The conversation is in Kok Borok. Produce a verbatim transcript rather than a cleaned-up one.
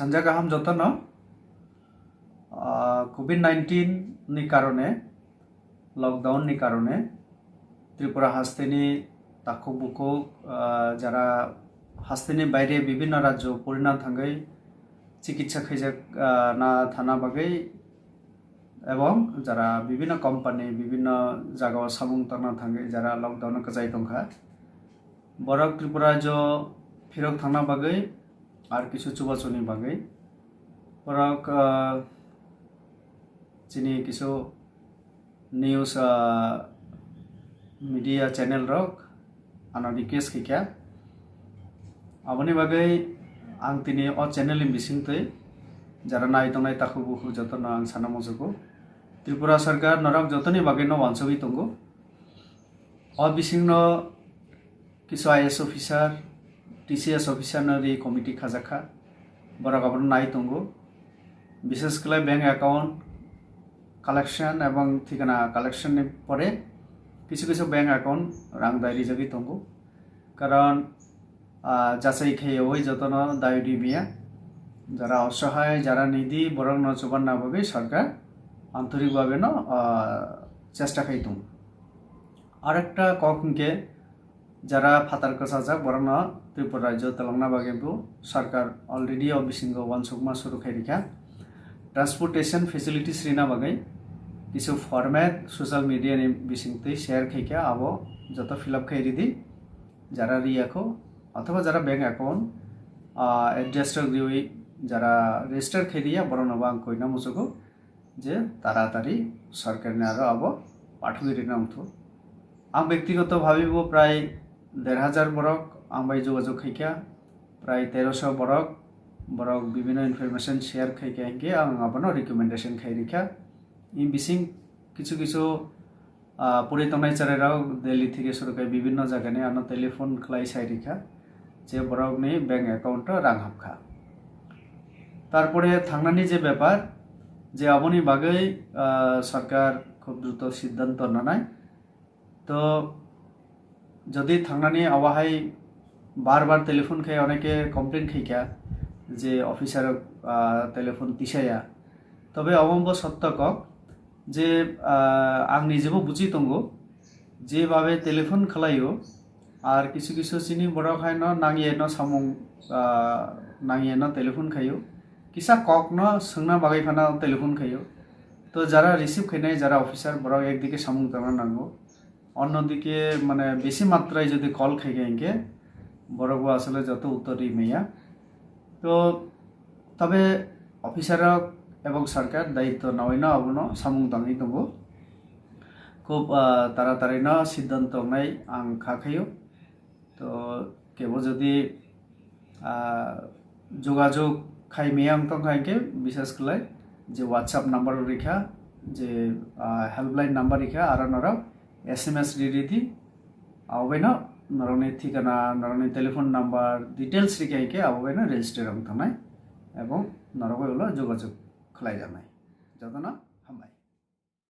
Jaga ham jotono, ah, covid nineteen ni karone, lockdown ni karone Tripura hasteni takhuk bukhuk, ah, jara hasteni baire bibhinno rajyo purina thangwi chikitsa khaijak, ah, na thana bagwi ebong jara bibhinno company, bibhinno jagao samung tangna thangwi jara lockdown o kwchai tongkha. Borok Tripura rajyo phirok thangna bagwi ar kisu chubachuni bagwi borok, ah, chini kisu news, ah, media channel rok ano request khaikha. Aboni bagwi ang tini o channel ni bisingtwi jara nai tongnai takhuk bukhuk jotono ang sana muchugo. Tripura sarkar norok jotoni bagwi no wansugwi tongo. O bisingno kisu I A S officer, T C S officer no ri committee khajakha. Borok abono nai tongo. Bishes khlai bank account collection ebong thikana collection ni pore kisu kisu bank account rang dai rijagwi tongo. Karon, ah, jachai khaiwi jotono dai ri maya. Jara osohai, jara nidi, borokno chubanna bagwi sarkar antorik bhabe no, ah, chesta khai tongo. Arekta kok hwnkhe, jara phatar kwchajak borokno Tripura rajyo twlangna bagwi bo sarkar already o bisingo uansukma suru khai rikha. Transportation facilities rina bagwi kisu format social media ni bisingtwi share khaikha, abo joto fill up khai ridi. Jara riyakho othoba jara bank account, ah, address rok riwi jara register khai riya, borokno bo ang koina muchugo je taratari sarkarni aro abo pathogwi rina wngthu. Ang bektigoto bhabi bo prai der hajar borok ang bai jogajog khaikha, prai teroso borok, borok bibhinno information share khaikha hinkhe ang abono recommendation khai rikha. Ni bising kisu kisu, ah, puri tongnai cherairok Delhi theke suru khai bibhinno jagani ano telephone khlai sai rikha je borokni bank account o rang hapkha. Tarpore thangnani je bepar, je aboni bagwi, ah, sarkar khub druto siddhanto nanai. To jodi thangnani awahai bar bar telephone khai oneke complain khaikha je officer, ah, telephone tisaya. Tobe omo bo sotto kok je, ah, ang nijebo buji tongo, jebabe telephone khlaio, ar kisu kisu chini borok haino nangyeno samung, ah, nangyeno telephone khaio, kisa kokno swngna bagwi phano telephone khaio. To jara receive khainai, jara officer, borok ekdike samung tangna nango, onnodike mane besi matrai jodi call khaikha hinkhe borok bo asole joto uttor ri maya. To tobe officer rok ebong sarkar daitto nawi no abono samung tangwi tongo. Khub, ah, tara tari no siddhanto wngnai ang kha khaio. To kebo jodi, ah, jogajog khai maya wng tongkha hinkhe bishes khlai je WhatsApp number rikha, je, ah, helpline number rikha, aro norok S M S ri ridi, abo baino norokni thikana, norokni telephone number, details rikha hinkhe abo baino register wng thangnai ebong norok bai ulo jogajog khlai jaknai. Jotono